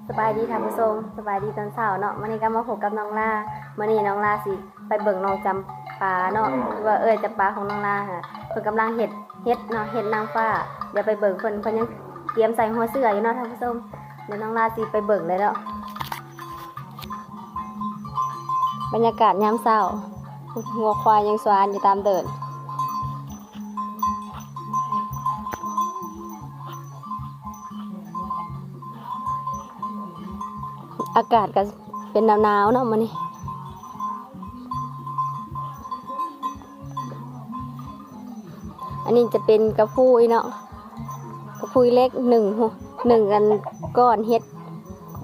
ສະບາຍດີທ່ານຜູ້ຊົມ, ສະບາຍດີຕອນເຊົ້າເນາະ. ມື້ນີ້ກໍມາພົບກັບນ້ອງລາ. ມື້ນີ້ນ້ອງລາຊິໄປເບິ່ງນ້ອງຈຳປາເນາະ ຫຼືວ່າເອື້ອຍຈຳປາຂອງນ້ອງລາຫັ້ນ ເພິ່ນກຳລັງເຮັດເຫັດເນາະ, ເຫັດນາງຟ້າ. ດຽວໄປເບິ່ງເພິ່ນ, ເພິ່ນຍັງກຽມໃສ່ຫົວເສື້ອຢູ່ເນາະທ່ານຜູ້ຊົມ. ດຽວນ້ອງລາຊິໄປເບິ່ງເລີຍເນາະ. ບັນຍາກາດຍາມເຊົ້າ, ງົວຄວາຍຍັງສວານຢູ່ຕາມເດີ່ນ. ອາກາດກໍເປັນໜາວໆເນາະມື້ນີ້. ອັນນີ້ຈະເປັນກະພຸ້ຍເນາະ, ກະພຸ້ຍເຫຼັກ ໜຶ້ງ ໜຶ້ງອັນກ້ອນເຫັດ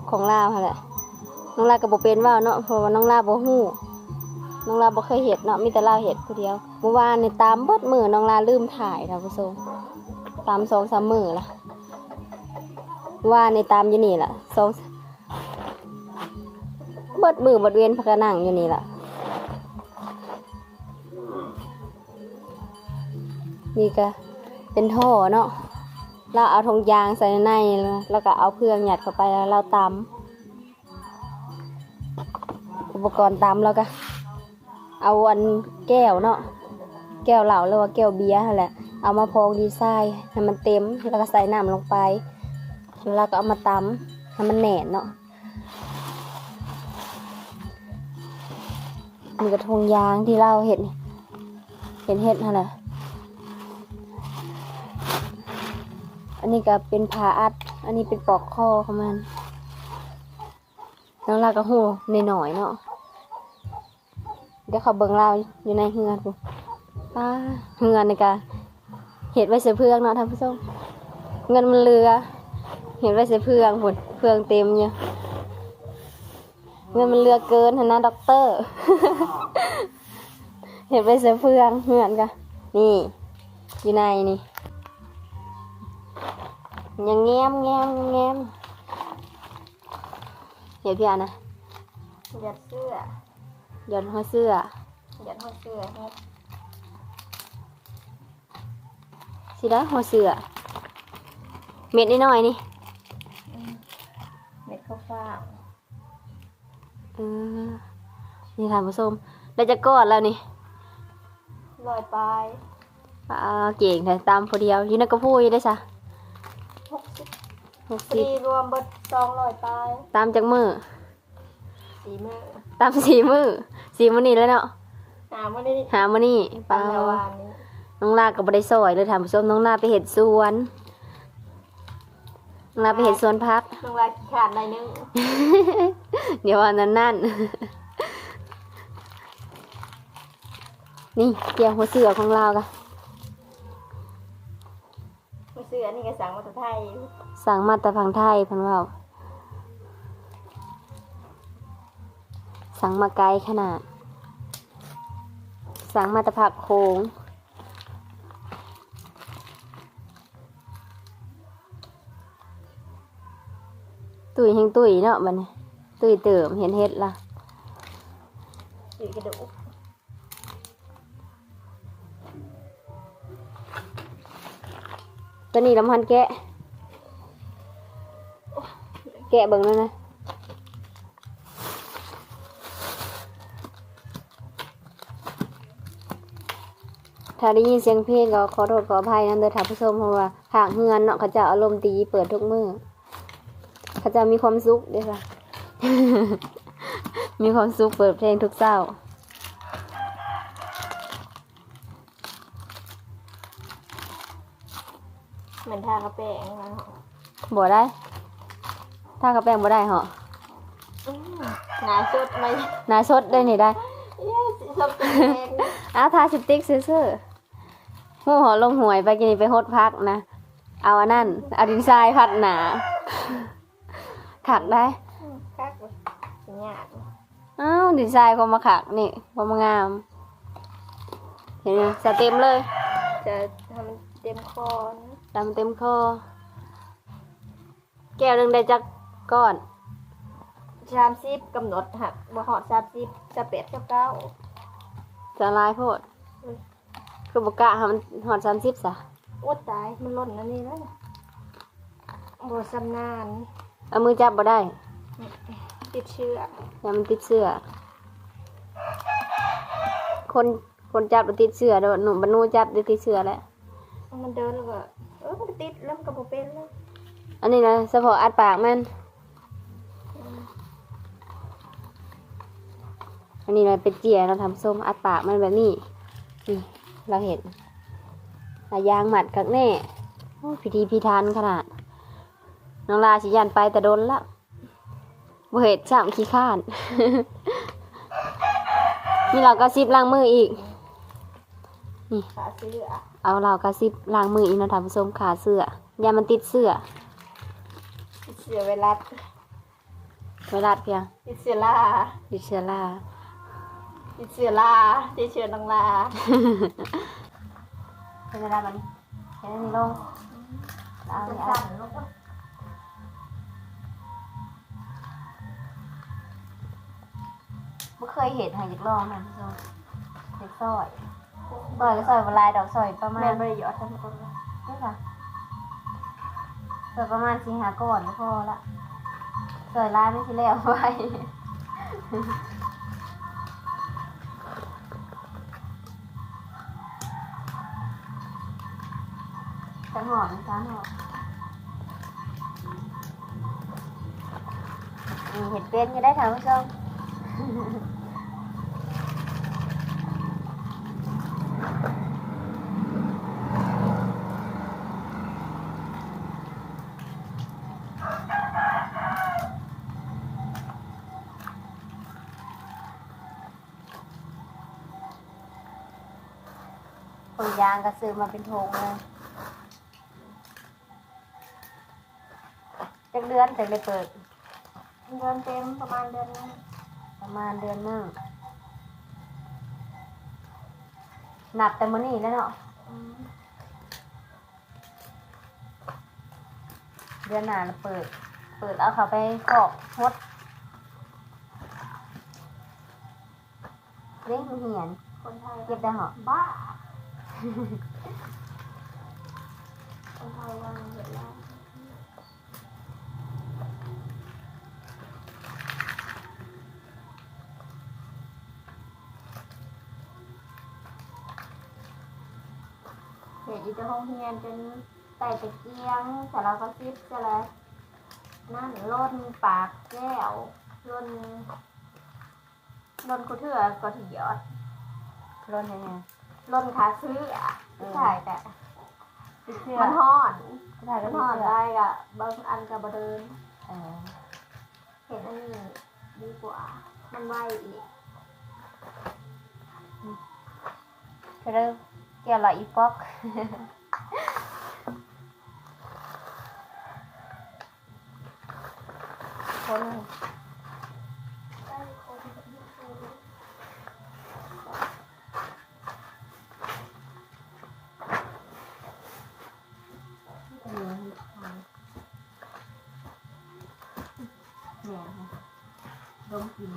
ຂອງລາວຫັ້ນແຫຼະ. ນ້ອງລາກໍບໍ່ເປັນເວົ້າເນາະ ເພາະວ່ານ້ອງລາບໍ່ຮູ້, ນ້ອງລາບໍ່ເຄີຍເຮັດເນາະ, ມີແຕ່ລາວເຮັດຜູ້ດຽວ. ມື້ວານນີ້ຕຳເບິດມື້, ນ້ອງລາລືມຖ່າຍທ່ານຜູ້ຊົມ, ຕຳສອງສາມມື້ລະ. ວານນີ້ຕຳຢູ່ນີ້ລະ ສອງ ເບິດມື້ເບິດເວັນພາກັນນັ່ງຢູ່ນີ້ລະ. ນີ້ກະເປັນທໍ່ເນາະ, ລາວເອົາຖົງຢາງໃສ່ໃນ ແລ້ວກະເອົາເຟືອງຍັດເຂົ້າໄປ ແລ້ວລາວຕຳ. ອຸປະກອນຕຳ ແລ້ວກະເອົາອັນແກ້ວເນາະ, ແກ້ວເຫຼົ້າ ຫຼືວ່າແກ້ວເບຍຫັ້ນແຫຼະ, ເອົາມາພອງດີໄຊໃຫ້ມັນເຕັມ ແລ້ວກະໃສ່ນ້ຳລົງໄປ ແລ້ວກະເອົາມາຕຳໃຫ້ມັນແໜ້ນເນາະ. ນີ້ກະຖົງຢາງທີ່ລາວເຮັດນີ້, ເຮັດເຫັດຫັ້ນແຫຼະ. ອັນນີ້ກະເປັນຜ້າອັດ, ອັນນີ້ເປັນປອກຄໍຂອງມັນ. ນ້ອງລາກະຮູ້ໜ້ອຍໆເນາະ. ດຽວເຂົ້າເບິ່ງລາວຢູ່ໃນເຮືອນພຸ້ນ. ປ້າ ເຮືອນນີ້ກະເຮັດໄວ້ໃສ່ເຟືອງເນາະທ່ານຜູ້ຊົມ, ເງິນມັນເຫຼືອ ເຮັດໄວ້ໃສ່ເຟືອງພຸ້ນ, ເຟືອງເຕັມຢູ່. ເງິນມັນເຫຼືອເກີນຫັ້ນນະ ດັອກເຕີ. ເຮັດໄວ້ໃສ່ເຟືອງເຮືອນກະ ນີ້ ຢູ່ໃນນີ້ ຍັງແງມໆໆ. ເຮັດພຽນະ ຢອດເສື້ອ ຢອດຫົວເສື້ອ ຢອດຫົວເສື້ອເຮັດ ຊິໄດ້ຫົວເສື້ອ ເມັດນ້ອຍໆນີ້ ອືມ ເມັດຂາວໆ. ເອີ ນີ້ທ່ານຜູ້ຊົມ ໄດ້ຈັກກ້ອນແລ້ວນີ້? ຮ້ອຍປາຍ. ປ້າ ເກັ່ງແທ້ ຕຳຜູ້ດຽວ ຢູ່ໃນກະພຸ້ຍໄດ້ຊະ? ຫົກສິບ ຫົກສິບ ພໍດີລວມເບິດ ສອງຮ້ອຍປາຍ. ຕຳຈັກມື້? ສີ່ມື້ ຕຳສີ່ມື້ ສີ່ມື້ນີ້ແຫຼະເນາະ ຫ້າມື້ນີ້ ຫ້າມື້ນີ້. ຕຳແລ້ວວານນີ້ ນ້ອງລາກໍບໍ່ໄດ້ຊ່ອຍເລີຍທ່ານຜູ້ຊົມ ນ້ອງລາໄປເຮັດສວນ ນ້ອງລາໄປເຮັດສວນຜັກ ນ້ອງລາຂີ້ຄ້ານໜ້ອຍໜຶ່ງ ດຽວວ່ານັ້ນໆ. ນີ້ ແກ້ວຫົວເສື້ອຂອງລາວກະ ຫົວເສື້ອນີ້ກະສັ່ງມາແຕ່ໄທ ສັ່ງມາແຕ່ຝັ່ງໄທເພິ່ນເວົ້າ ສັ່ງມາໄກຂະໜາດ ສັ່ງມາແຕ່ພາກໂຂງ. ຕຸ້ຍແຮ່ງຕຸ້ຍເນາະ ບາດນີ້ ຕຸ້ຍເຕີມ ເຫັນເຫັດລະ ຕຸ້ຍກະດູກ. ໂຕນີ້ລະບໍ່ທັນແກະ ແກະເບິ່ງແລ້ວນະ. ຖ້າໄດ້ຍິນສຽງເພງກໍຂໍໂທດຂໍອະໄພນຳເດີທ່ານຜູ້ຊົມ ເພາະວ່າທາງເຮືອນເນາະ ເຂົາເຈົ້າອາລົມດີ ເປີດທຸກມື້ ເຂົາເຈົ້າມີຄວາມສຸກເດ້ ມີຄວາມສຸກ ເປີດເພງທຸກເຊົ້າ. ແມ່ນທາກະແປ້ງນະ ບໍ່ໄດ້ ທາກະແປ້ງບໍ່ໄດ້ເຫາະ ອືມ ໜ້າສົດໄວ ໜ້າສົດໄດ໋ນີ້ໄດ໋ ເອີ ຊິສົດແປ້ງ ອ້າວ ທາລິບສະຕິກຊື່ໆ ຮູ້ເຫາະ ລົງຫ້ວຍໄປກີ້ນີ້ ໄປຫົດຜັກນະ ເອົາອັນນັ້ນ ເອົາດິນຊາຍພັດໜ້າ ຄັກໄດ໋ ອືມ ຄັກເວີຍ ຊິຍາກ. ອ້າວ ດີໄຊຄວາມມາຄັກນີ້ ຄວາມມາງາມ ເຫັນຫຍັງ ໃສ່ເຕັມເລີຍ ຈະໃຫ້ມັນເຕັມຄໍ ໃຫ້ມັນເຕັມຄໍ. ແກ້ວໜຶ່ງໄດ້ຈັກກ້ອນ? ສາມສິບ ກຳນົດຫາກບໍ່ຮອດສາມສິບ ຊາວແປດ ຊາວເກົ້າ ຈະຫຼາຍໂພດ ອືມ ຄືບໍ່ກະໃຫ້ມັນຮອດສາມສິບຊະ? ໂອ້ ຕາຍ ມັນລົ້ນອັນນີ້ແລ້ວ ບໍ່ຊຳນານ. ເອົາມືຈັບບໍ່ໄດ້ ຕິດເຊື້ອ ຢ້ານມັນຕິດເຊື້ອ ຄົນ ຄົນຈັບແລ້ວຕິດເຊື້ອເດ້ ໜູ ບັດໜູຈັບໄດ້ຕິດເຊື້ອແຫຼະ ມັນເດີນແລ້ວກໍ ເອີ ມັນກໍຕິດແລ້ວ ມັນກໍບໍ່ເປັນແລ້ວ ອັນນີ້ນະ ສະເພາະອັດປາກມັນ ອັນນີ້ລະເປັນເຈ້ຍເນາະທ່ານຜູ້ຊົມ ອັດປາກມັນແບບນີ້ ນີ້ລາວເຮັດ ລາວຢາງມັດຄັກແນ່ ໂອ້ ພິຖີພິຖັນຂະໜາດ ນ້ອງລາຊິຢ້ານໄປແຕ່ດົນລະ ບໍ່ເຮັດຊ້ຳ ຂີ້ຄ້ານ ມີເຫຼົ້າເກົ້າສິບລ້າງມືອີກ ນີ້ ຂ້າເຊື້ອ ເອົາເຫຼົ້າເກົ້າສິບລ້າງມືອີກເນາະທ່ານຜູ້ຊົມ ຂ້າເຊື້ອ ຢ້ານມັນຕິດເຊື້ອ ຕິດເຊື້ອໄວຣັສ ໄວຣັສພຽງ ຕິດເຊື້ອລາ ຕິດເຊື້ອລາ ຕິດເຊື້ອລາ ຕິດເຊື້ອນ້ອງລາ ເປັນເວລາບັດນີ້ ເຮັດອັນນີ້ລົງ ເອົານີ້ ເອົາ ບໍ່ເຄີຍເຮັດ ຫາຢາກລອງນຳ ຢາກຊອຍ ຊອຍກໍຊອຍບໍ່ຫຼາຍດອກ ຊອຍປະມານ ແມ່ນບໍ່ໄດ້ຢອດທຳກ່ອນ ເດ້ລະ ຊອຍປະມານສີ່ຫ້າກ້ອນກໍພໍລະ ຊອຍຫຼາຍມັນຊິແລ້ວໄວ ຈັກຮອບ ສາມຮອບ ອືມ ເຮັດເປັນຢູ່ໄດ໋ທ່ານຜູ້ຊົມ ເບິ່ງຢາງກໍຊື້ມາເປັນຖົງເລີຍ. ຈັກເດືອນຈັ່ງໄດ້ເປີດ? ເດືອນເຕັມ ປະມານເດືອນໜຶ່ງ ປະມານເດືອນໜຶ່ງ ນັບແຕ່ມື້ນີ້ແຫຼະເນາະ. ອືມ ເດືອນໜ້າລະເປີດ ເປີດເອົາເຂົ້າໄປຄອກຫົດ. ເດ້ ມັນຮຽນ ຄົນໄທ ເກັບໄດ້ເຫາະ ບ້າ ຄົນໄທວ່າເຮັດແລ້ວ ເຮັດຢູ່ແຕ່ໂຮງຮຽນ ຈົນໄດ້ແຕ່ກຽງ ສາລາວພາສິດ ສາລານັ້ນ ຫຼົ່ນປາກແກ້ວ ຫຼົ່ນ ຫຼົ່ນຄູ່ເທື່ອກໍທີ່ຢອດ ຫຼົ່ນຫຍັງ? ຫຼົ່ນຂ້າເຊື້ອ ເອີ ສຸດທ້າຍກະຕິດເຊື້ອ ມັນຮ້ອນ ສຸດທ້າຍກໍຕິດເຊື້ອ ມັນຮ້ອນຫຼາຍກະບາງອັນກະບໍ່ເດີນ ເອີ ເຮັດອັນນີ້ດີກວ່າ ມັນໄວອີກ ອືມ ເທື່ອລະ ເທື່ອລະອີປອກ. ຄົນ ດມກິ່ນ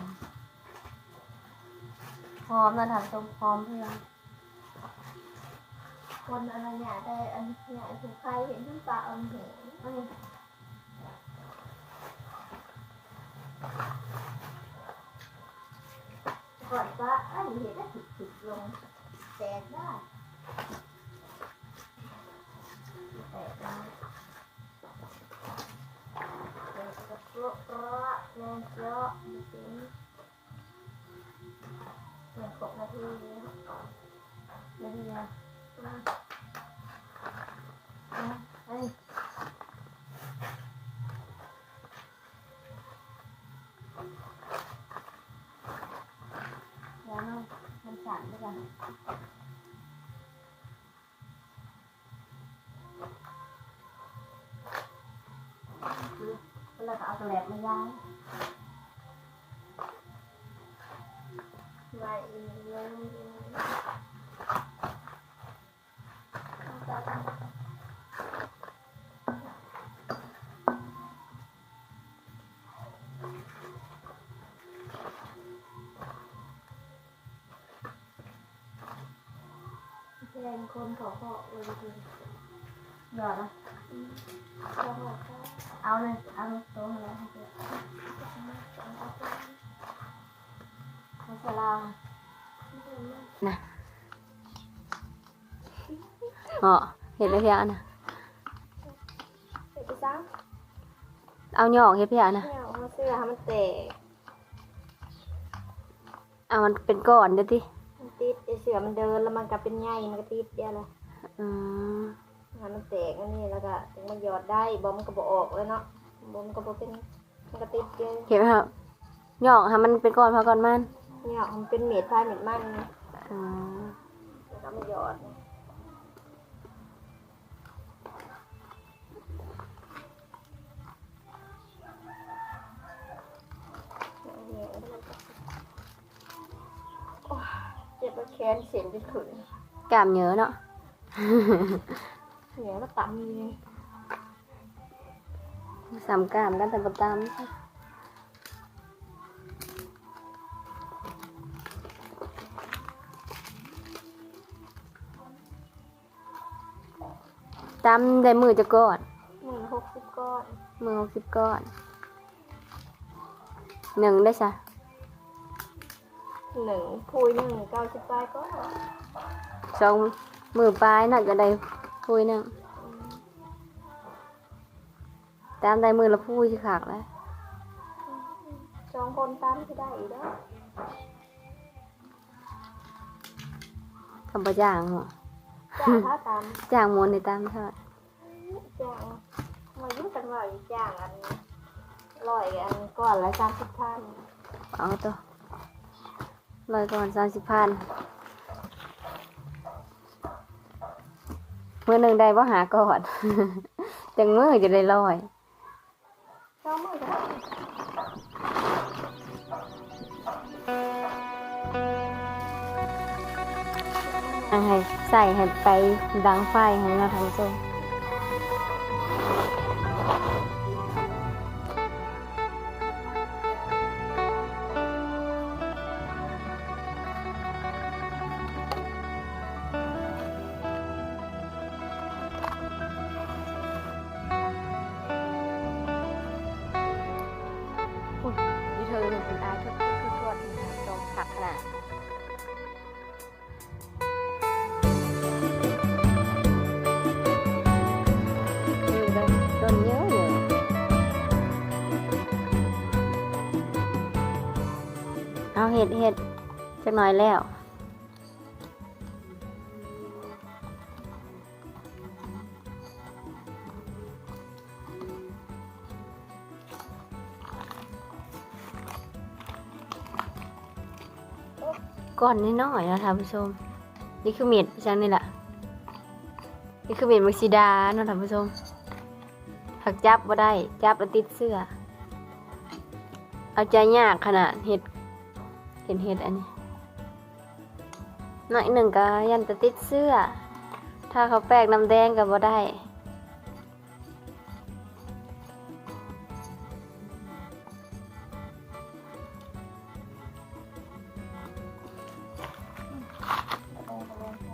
ຫອມນະທ່ານຜູ້ຊົມ ຫອມເພື່ອ ຄົນອັນນະຫຍ້າໄດ້ ອັນຫຍ້າຜູ້ໄຄເຫັນມັນປາອ່ອນແຫ້ງ ກ່ອນປະ ອັນເຮັດໃຫ້ຖືກໆລົງ ແຕກໄດ້ ແຕກໄດ້ ແຕກກະໂປະ ແມ່ນເຈາະບໍ່ເປັນ. ແມ່ນຄົບນາທີ ນາທີນະ ອືມ ອືມ ເອີຍ ຢ່າເນາະ ມັນສັ່ນເດ້ອ ແລ້ວກໍເອົາກະແລັບມາຢາຍ ໄວ້ອີກເລື່ອງໜຶ່ງ. ແພງຄົນເຂົາເຄາະເບິ່ງເພິ່ນ ເອົາເລີຍ ເອົາໂຕມາເລີຍ ໃຫ້ສະລາວນະ. ເຫາະ ເຮັດໄປພຽງອັນນະ ເຮັດໄປຊະ ເອົາຫຍອກເຮັດພຽງອັນນະ ຫຍອກເອົາເສື້ອໃຫ້ມັນແຕກ ເອົາມັນເປັນກ້ອນເດ້ຕິ ມັນຕິດ ເອົາເສື້ອມັນເດີນ ແລ້ວມັນກໍເປັນໃຍ ມັນກໍຕິດດຽວລະ ອືມ ໃຫ້ມັນແຕກອັນນີ້ ແລ້ວກໍຈຶ່ງມາຢອດໄດ້ ບໍ່ມັນກໍບໍ່ອອກແລ້ວເນາະ ບໍ່ມັນກໍບໍ່ເປັນ ມັນກໍຕິດຢູ່ ເຮັດໃຫ້ເຮົາຫຍອກໃຫ້ມັນເປັນກ້ອນໃຜກ້ອນມັນ ຫຍອກໃຫ້ມັນເປັນເມັດໃຜເມັດມັນ ອືມ ແລ້ວກໍມາຢອດ ໂອ້ຍ ເຈັບແຂນເສັ້ນຈົນຂຶ້ນ ກ້າມເນື້ອເນາະ ເໜື່ອມາຕຳນີ້ ສ່ຳກ້າມກັນແຕ່ບໍ່ຕຳ ຕຳໄດ້ມື້ຈັກກ້ອນ? ມື້ລະຫົກສິບກ້ອນ ມື້ລະຫົກສິບກ້ອນ ໜຶ້ງໄດ້ຊະ? ໜຶ້ງ ພູຍໜຶ່ງ ເກົ້າສິບປາຍກ້ອນ ສອງມື້ປາຍເນາະ ຈະໄດ້ພູຍໜຶ່ງ ອືມ ຕຳໄດ້ມື້ລະພູຍຊິຄັກແຫຼະ ສອງຄົນຕຳຊິໄດ້ອີກດອກ ຄຳວ່າຈ້າງເນາະ ຈ້າງພາຕຳ ຈ້າງໝູນໃຫ້ຕຳເທາະ ຈ້າງ ມາຢູ່ກັນວ່າຈ້າງອັນ ຮ້ອຍອັນ ກ້ອນລະສາມສິບພັນ ເອົາໂຕ ຮ້ອຍກ້ອນສາມສິບພັນ ມື້ໜຶ່ງໄດ້ບໍ່ຫ້າກ້ອນ ຈັກມື້ຈະໄດ້ຮ້ອຍ ສອງມື້ກໍໄດ້ ໃຫ້ໃສ່ໃຫ້ໄປດັງໄຟຫັ້ນເນາະທ່ານຜູ້ຊົມ. ພຸ້ນ ຢູ່ເທິງພຸ້ນ ເປັນອ້າຍທວດໆ ທວດໆ ເນາະ ຄັກຂະໜາດ. ນີ້ກໍຕົ້ນເຍອະເລີຍ ເອົາເຮັດ ເຮັດຈັກໜ້ອຍແລ້ວ. ກ້ອນນ້ອຍໆ ເນາະທ່ານຜູ້ຊົມ ນີ້ຄືເມັດຫຍັງນີ້ລະ ນີ້ຄືເມັດໝາກສີດາເນາະທ່ານຜູ້ຊົມ ຫາກຈັບບໍ່ໄດ້ ຈັບແລ້ວຕິດເຊື້ອ ເອົາໃຈຍາກຂະໜາດເຮັດ ເຫັນເຮັດອັນນີ້ ໜ້ອຍໜຶ່ງກໍຢ້ານແຕ່ຕິດເຊື້ອ ທາເຂົ້າແປ້ງນ້ຳແດງກໍບໍ່ໄດ້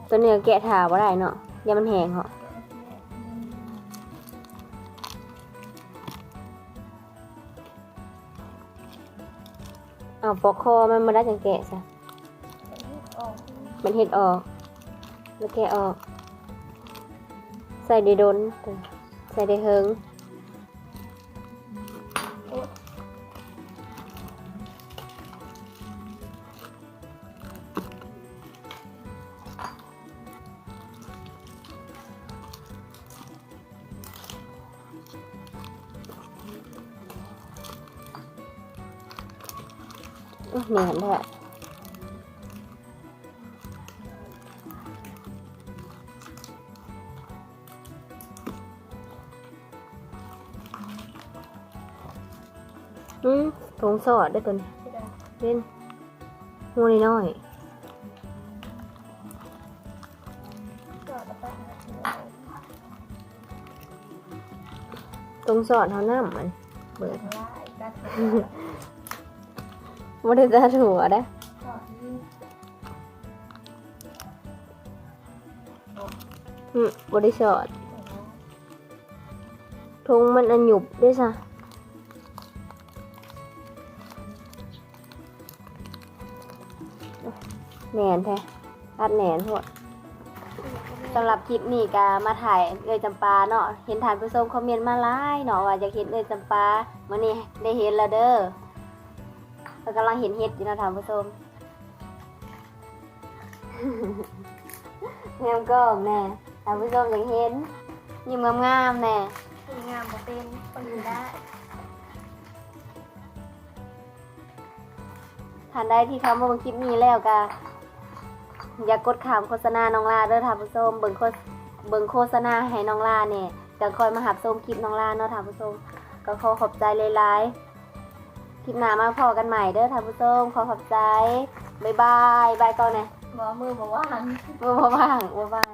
ໂຕນີ້ກໍແກະຖ້າບໍ່ໄດ້ເນາະ ຢ້ານມັນແຫ້ງເນາະ. ເອົາ ປອກຄໍມັນບໍ່ໄດ້ຈັ່ງແກະຊະ ມັນເຮັດອອກ ແລ້ວແກະອອກ ໃສ່ໄດ້ດົນ ໃສ່ໄດ້ເຫິງ. ໂອ້ຍ ແໜ້ນແທ້ ອືມ ຜົງຊອດເດ້ຕົວນີ້ ເຫັນ ຫົວນ້ອຍໆ ຕົງສອດເຮົານຳ ອັນ ເບີດ ບໍ່ໄດ້ຕາຖົ່ວເດ້ ອືມ ບໍ່ໄດ້ສອດ. ທຸງມັນອັນຫຍຸບເດ້ຊະ. ແໜ້ນແທ້ ອັດແໜ້ນໂພດ. ສຳລັບຄລິບນີ້ກະມາຖ່າຍເອື້ອຍຈຳປາເນາະ. ເຫັນທ່ານຜູ້ຊົມຄອມເມັນມາຫຼາຍເນາະ ວ່າຢາກເຫັນເອື້ອຍຈຳປາ. ມື້ນີ້ໄດ້ເຫັນແລ້ວເດີ. ເພິ່ນກຳລັງເຮັດເຫັດຢູ່ເນາະທ່ານຜູ້ຊົມ. ແນມກ້ອງແນ່ ທ່ານຜູ້ຊົມຢາກເຫັນ. ຍິ້ມງາມໆແນ່. ງາມບໍ່ເປັນ ຕ້ອງເຮັດໄດ້. ທ່ານໃດທີ່ເຂົ້າມາເບິ່ງຄລິບນີ້ແລ້ວກະ ຢ່າກົດຂ້າມໂຄສະນານ້ອງລາເດີທ່ານຜູ້ຊົມ. ເບິ່ງໂຄ ເບິ່ງໂຄສະນາໃຫ້ນ້ອງລາແນ່ ຈັ່ງຄ່ອຍມາຮັບຊົມຄລິບນ້ອງລາເນາະທ່ານຜູ້ຊົມ. ກໍຂໍຂອບໃຈຫຼາຍໆ. ຄລິບໜ້າມາພໍ້ກັນໃໝ່ເດີທ່ານຜູ້ຊົມ. ຂໍຂອບໃຈ. ບາຍບາຍ. ບາຍກ່ອນແນ່. ບໍ່ ມືບໍ່ວ່າງ. ມືບໍ່ວ່າງ ບໍ່ວ່າງ.